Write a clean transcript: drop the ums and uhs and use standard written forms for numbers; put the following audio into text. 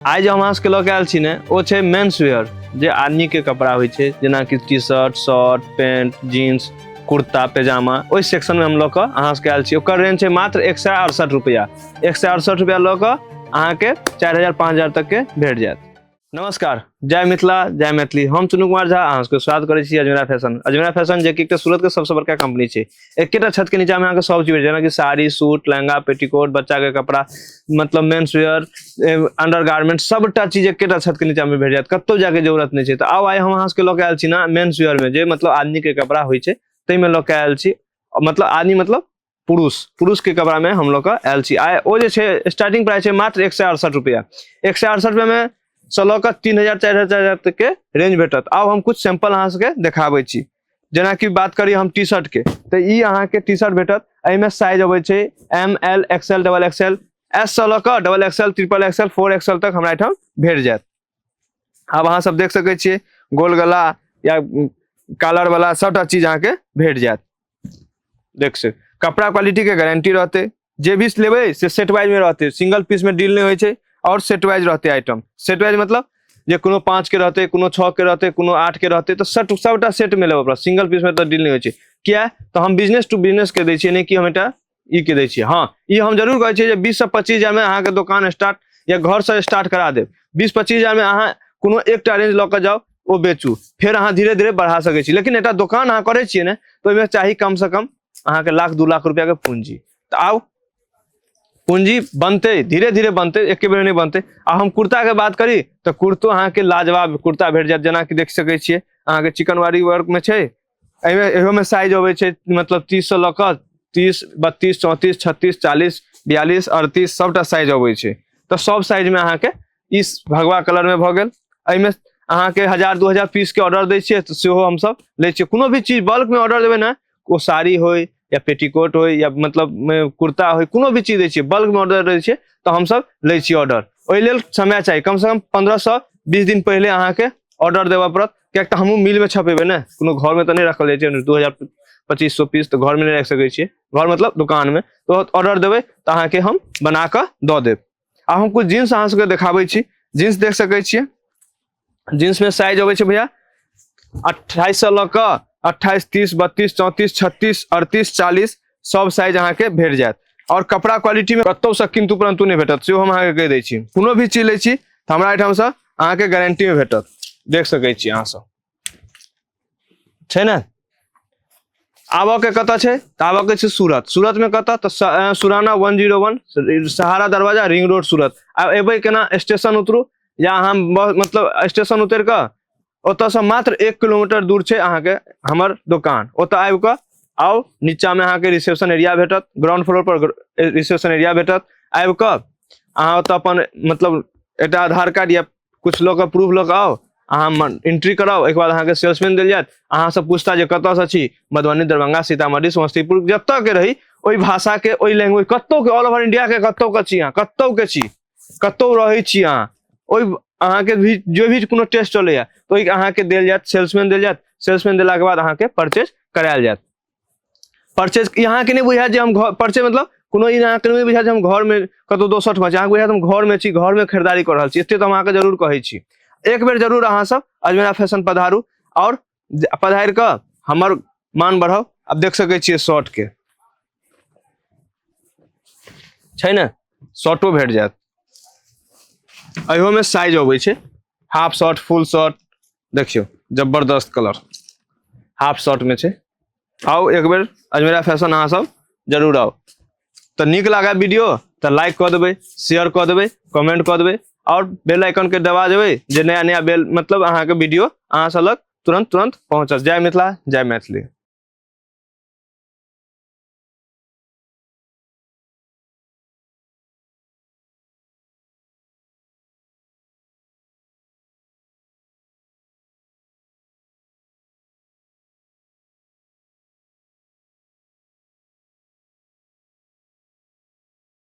आइ जे हम अहाँ सबके लऽ के आयल छी ने ओ छै मेन्स वेयर, जे आदमी के कपड़ा होइ छै, जेनाकि T shirt, shirt, pant, jeans, kurta, pyjama, ओहि सेक्शन में हम लऽ कऽ अहाँ सबके आयल छी। ओकर रेंज छै मात्र 168 रुपया। 168 रुपया लऽ कऽ अहाँके 4000 5000 तक के भेट जायत। नमस्कार, जय मिथिला, जय मैथिली। हम चुनू कुमार झा अहाँ सबके स्वागत करै छी अजमेरा फैशन। अजमेरा फैशन जे कि एकटा सूरत के सबसँ बड़का कंपनी छै। एकेटा छत के नीचा में अहाँके सब चीज भेट जायत, जेनाकि साड़ी, सूट, लहंगा, पेटीकोट, बच्चा के कपड़ा, मतलब मेन्स वेयर, अंडर गार्मेंट, सबटा चीज एकेटा छत के नीचा में भेट जायत, कतौ जाके जरूरत नहि छै। तऽ आउ आइ हम अहाँ सबके लऽ के आयल छी ने मेन्स वेयर में, जे मतलब आदमी के कपड़ा होइ छै ताहिमे लऽ के आयल छी। मतलब आदमी मतलब पुरुष, पुरुष के कपड़ा में हम लऽ के आयल छी। आइ ओ जे छै स्टार्टिंग प्राइस छै मात्र 168 रुपया। 168 रुपया में से लऽ कऽ 3000 4000 4000 तक के रेंज भेटत। आब हम कुछ सैंपल अहाँ सबके देखाबै छी। जेनाकि बात करी हम टी शर्ट के, तऽ ई अहाँके टी शर्ट भेटत। एहिमे साइज अबै छै M, L, XL, double XL, S से लऽ कऽ double XL, triple XL, 4 XL तक हमरा एहिठाम भेट जायत। आब अहाँ सब देख सकै छियै गोल गला या कॉलर वाला सबटा चीज अहाँके भेट जायत। देख सक कपड़ा क्वालिटी के गारंटी रहतै, जे भी लेबै से सेट वाइज में रहतै, सिंगल पीस में डील नहीं होइ छै और सेट वाइज रहतै आइटम। सेट वाइज मतलब जे कोनो 5 के रहतै, कोनो 6 के रहतै, कोनो 8 के रहतै, तऽ सबटा सेट में लेबऽ पड़त, सिंगल पीस में तऽ डील नहीं होइ छै। किया तऽ हम बिजनेस टू बिजनेस के दै छियै, नहि कि हम एकटा ई के दै छियै। हाँ, ई हम जरूर कहै छियै जे 20 से 25 हजार में अहाँके दोकान स्टार्ट या घर से स्टार्ट करा देब। 20-25 हजार में अहाँ कोनो एकटा रेंज लऽ कऽ जाउ, ओ बेचू, फेर अहाँ धीरे धीरे बढ़ा सकै छी। लेकिन एकटा दोकान अहाँ करै छियै ने तऽ ओहिमे चाही कम से कम अहाँके लाख 2 लाख रुपया के पूंजी। तऽ आउ पूंजी बनतै, धीरे धीरे बनतै, एके बेर नहि बनतै। आ हम कुर्ता के बात करी तऽ कुर्तो अहाँके लाजवाब कुर्ता भेट जायत। जेनाकि देख सकै छियै अहाँके चिकनवारी वर्क में छै, एहिमे इहो में साइज अबै छै मतलब 30 से लऽ कऽ 30, 32, 34, 36, 40, 42, 38 सबटा साइज अबै छै। तऽ सब साइज में अहाँके ई भगवा कलर में भऽ गेल। एहिमे अहाँके 1000 2000 पीस के ऑर्डर दै छियै तऽ सेहो हमसब लै छियै। कोनो भी चीज बल्क में ऑर्डर देबै ने, ओ साड़ी होइ या पेटीकोट होइ या मतलब कुर्ता होइ, कोनो भी चीज दै छियै बल्क में ऑर्डर दै छियै तऽ हमसब लै छियै ऑर्डर। ओहि लेल समय चाही, कम से कम 15 से 20 दिन पहिले अहाँके ऑर्डर देबऽ पड़त, किएक तऽ हमहूँ मिलमे छपेबै ने, कोनो घरमे तऽ नहि रखल जाइ छै। 2000 2500 पीस तऽ घरमे नहि राखि सकै छियै, घर मतलब दोकानमे। तऽ ऑर्डर देबै तऽ अहाँके हम बना कऽ दऽ देब। आ हम कुछ जींस अहाँ सबके देखाबै छी। जींस देख सकै छियै, जींस में साइज अबै छै भैया 28 से लऽ कऽ 28, 30, 32, 34, 36, 38, 40 सब साइज अहाँके भेट जायत। और कपड़ा क्वालिटी में कतौ से किन्तु परन्तु नहि भेटत, सेहो हम अहाँके कहि दै छी। कोनो भी चीज लै छी तऽ हमरा एहिठामसँ अहाँके गारंटी में भेटत। देख सकै छी अहाँ सब, छै ने? आबऽ के कतऽ छै? तऽ आबऽ के छै सूरत। सूरत में कतऽ? तऽ सुराना 101, सहारा दरवाजा, रिंग रोड, सूरत। आब एबै केना? स्टेशन उतरू या अहाँ मतलब स्टेशन उतरि कऽ ओतऽसँ मात्र 1 किलोमीटर दूर छै अहाँके हमर दोकान। ओतऽ आबि कऽ आउ, नीचाँमे अहाँके रिसेप्शन एरिया भेटत, ग्राउंड फ्लोर पर रिसेप्शन एरिया भेटत। आबि कऽ अहाँ ओतऽ अपन मतलब एकटा आधार कार्ड या कुछ लऽ कऽ प्रूफ लऽ कऽ आउ, अहाँ एंट्री कराउ। एहिके बाद अहाँके सेल्समैन देल जायत, अहाँसँ पूछता जे कतऽसँ छी, मधुबनी, दरभंगा, सीतामढ़ी, समस्तीपुर, जतऽ के रही ओहि भाषाके ओहि लैंग्वेज कतौ के ऑल ओवर इंडिया के कतौ के छी अहाँ, कतौ के छी, कतौ रहै छी अहाँ, ओहि अहाँके भी जे भी कोनो टेस्ट चलैया तऽ ओहि अहाँके देल जायत, सेल्समैन देल जायत। सेल्समैन देलाके बाद अहाँके परचेज करायल जायत। परचेज अहाँके नहि बुझायत जे हम घर परचेज मतलब कोनो ई अहाँके नहि बुझायत जे हम घरमे कतहु दोसर ठाम छी, अहाँके बुझायत हम घरमे छी, घरमे खरीदारी कऽ रहल छी। एते तऽ हम अहाँके जरूर कहै छी, एक बेर जरूर अहाँ सब अजमेरा फैशन पधारू और पधारि कऽ हमर मान बढ़ाउ। आब देख सकै छियै शर्ट के छै ने, शर्टो भेट जायत। एहोमे साइज अबै छै हाफ शर्ट, फुल शर्ट। देखियौ जबरदस्त कलर हाफ शर्ट में छै। आउ एक बेर अजमेरा फैशन अहाँ सब जरूर आउ। तऽ नीक लागल वीडियो तऽ लाइक कऽ देबै, शेयर कऽ देबै, कमेंट कऽ देबै और बेल आइकन के दबा देबै जे नया नया बेल मतलब अहाँके वीडियो अहाँ सब लग तुरंत तुरंत पहुँचत। जय मिथिला, जय मैथिली।